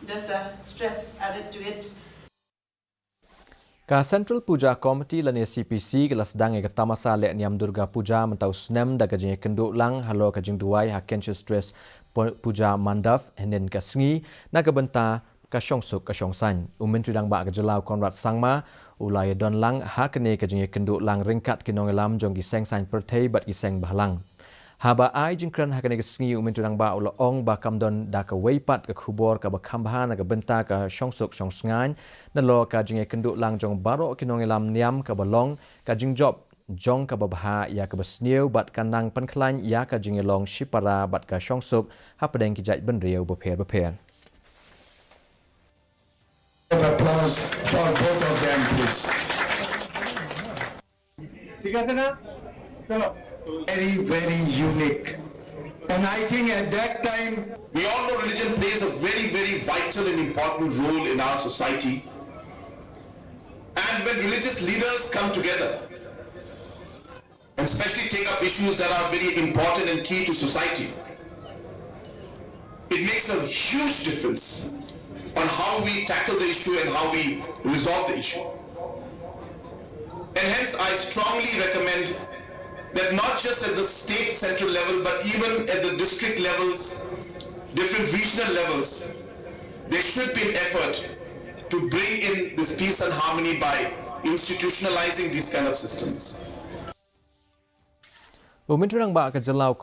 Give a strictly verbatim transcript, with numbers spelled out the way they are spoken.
There's a stress added to it. Ka Central Puja Committee lane C P C ka la sdang ïa ka tamasa leh niam Durga Puja mynta u snem da ka jingïakynduh lang halor ka jingduwai ha Kensho Tres Pu-, Puja Mandap hynnin ka sngi na ka bynta ka shongsuk ka shongsaiñ. U Myntri Rangbah ka jylla u Conrad Sangma u la ïadon lang ha kane ka jingïakynduh lang ryngkat ki nongïalam jong ki seng saiñ pyrthei bad ki seng bhalang. Haba ai jingkren ha kane ka sngi u Myntri Rangbah u la ong ba kam don da kawei pat ka khubor kaba kham bha na ka bynta ka shongsuk shongsaiñ nalor ka jingïakynduh lang jong baroh ki nongïalam niam kaba long ka jingjop jong kaba bha ïa kaba sniew bad ka nang pynkhlaiñ ïa ka jingïalong shipara bad ka shongsuk hapdeng ki jaitbynriew bapher bapher. Applause for both of them, please. ঠিক আছে না? চলো। Very, very unique. And I think at that time, we all know religion plays a very, very vital and important role in our society. And when religious leaders come together, and especially take up issues that are very important and key to society, it makes a huge difference on how we tackle the issue and how we resolve the issue. And hence, I strongly recommend that not just at the state central level, but even at the district levels, different regional levels, there should be an effort to bring in this peace and harmony by institutionalizing these kind of systems. U Myntri Rangbah ka jylla u